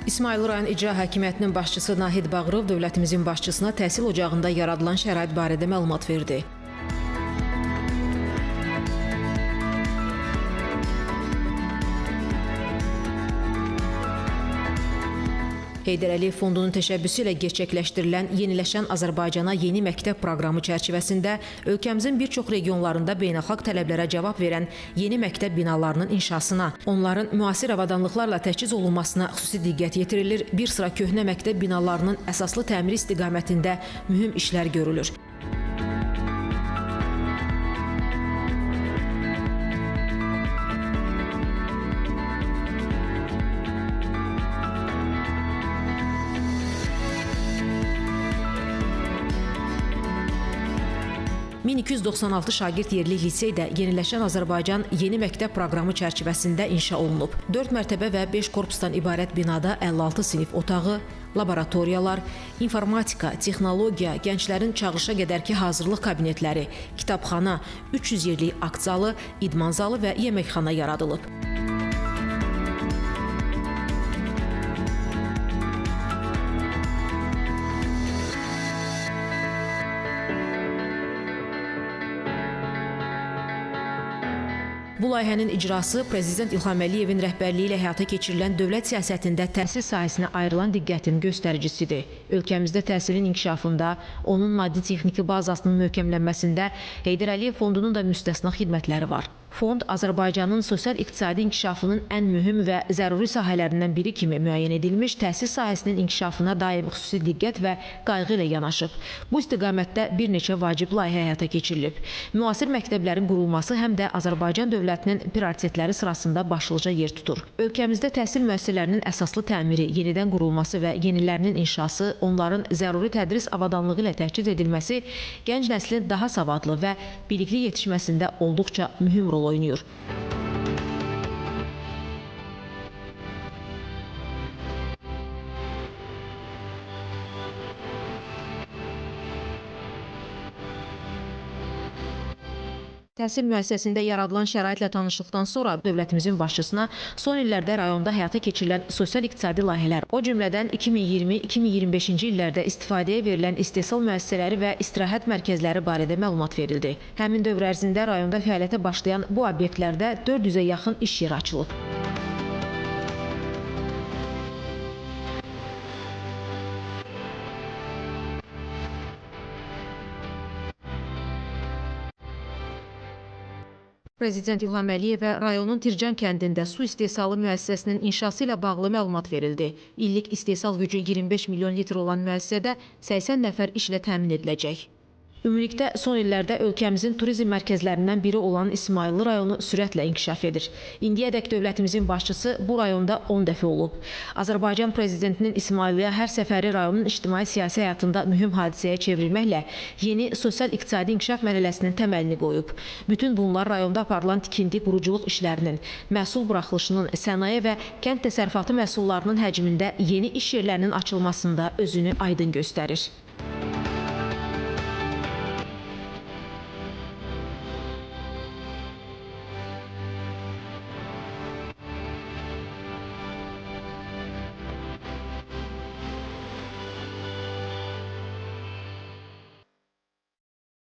İsmayıllı rayon İcra Hakimiyyətinin başçısı Nahid Bağırov dövlətimizin başçısına təhsil ocağında yaradılan şərait barədə məlumat verdi. Heydər Əliyev Fondunun təşəbbüsü ilə gerçəkləşdirilən Yeniləşən Azərbaycana Yeni Məktəb proqramı çərçivəsində ölkəmizin bir çox regionlarında beynəlxalq tələblərə cavab verən yeni məktəb binalarının inşasına, onların müasir avadanlıqlarla təchiz olunmasına xüsusi diqqət yetirilir, bir sıra köhnə məktəb binalarının əsaslı təmiri istiqamətində mühüm işlər görülür. ...1296 şagird yerli liseydə Yeniləşən Azərbaycan Yeni Məktəb proqramı çərçivəsində inşa olunub. 4 mərtəbə və 5 korpusdan ibarət binada 56 sinif otağı, laboratoriyalar, informatika, texnologiya, gənclərin çağırışa qədərki hazırlıq kabinetləri, kitabxana, 300 yerlik akt zalı, idman zalı və yeməkxana yaradılıb. Bu layihənin icrası Prezident İlham Əliyevin rəhbərliyi ilə həyata keçirilən dövlət siyasətində təhsil sahəsinə ayrılan diqqətin göstəricisidir. Ölkəmizdə təhsilin inkişafında, onun maddi-texniki bazasının möhkəmlənməsində Heydər Əliyev Fondunun da müstəsna xidmətləri var. Fond Azərbaycanın sosial-iqtisadi inkişafının ən mühüm və zəruri sahələrindən biri kimi müəyyən edilmiş təhsil sahəsinin inkişafına daim xüsusi diqqət və qayğı ilə yanaşıb. Bu istiqamətdə bir neçə vacib layihə həyata keçirilib. Müasir məktəblərin qurulması həm də Azərbaycan dövlətinin prioritetləri sırasında başlıca yer tutur. Ölkəmizdə təhsil müəssisələrinin əsaslı təmiri, yenidən qurulması və yenilərinin inşası, onların zəruri tədris avadanlığı ilə təchiz edilməsi gənc nəslin daha savadlı və bilikli yetişməsində olduqca mühüm rol oynayır. Təhsil müəssisəsində yaradılan şəraitlə tanışlıqdan sonra dövlətimizin başçısına son illərdə rayonda həyata keçirilən sosial-iqtisadi layihələr, o cümlədən 2020-2025-ci illərdə istifadəyə verilən istehsal müəssisələri və istirahət mərkəzləri barədə məlumat verildi. Həmin dövr ərzində rayonda fəaliyyətə başlayan bu obyektlərdə 400-ə yaxın iş yeri açılıb. Prezident İlham Əliyevə rayonun Tircan kəndində su istehsalı müəssisəsinin inşası ilə bağlı məlumat verildi. İllik istehsal gücü 25 milyon litr olan müəssisədə 80 nəfər işlə təmin ediləcək. Ümumilikdə son illərdə ölkəmizin turizm mərkəzlərindən biri olan İsmayıllı rayonu sürətlə inkişaf edir. İndiyədək dövlətimizin başçısı bu rayonda 10 dəfə olub. Azərbaycan prezidentinin İsmayıllıya hər səfəri rayonun ictimai-siyasi həyatında mühüm hadisəyə çevrilməklə yeni sosial-iqtisadi inkişaf mərhələsinin təməlini qoyub. Bütün bunlar rayonda aparılan tikinti, quruculuq işlərinin, məhsul buraxılışının, sənaye və kənd təsərrüfatı məhsullarının həcmində yeni iş yerlərinin açılmasında özünü aydın göstərir.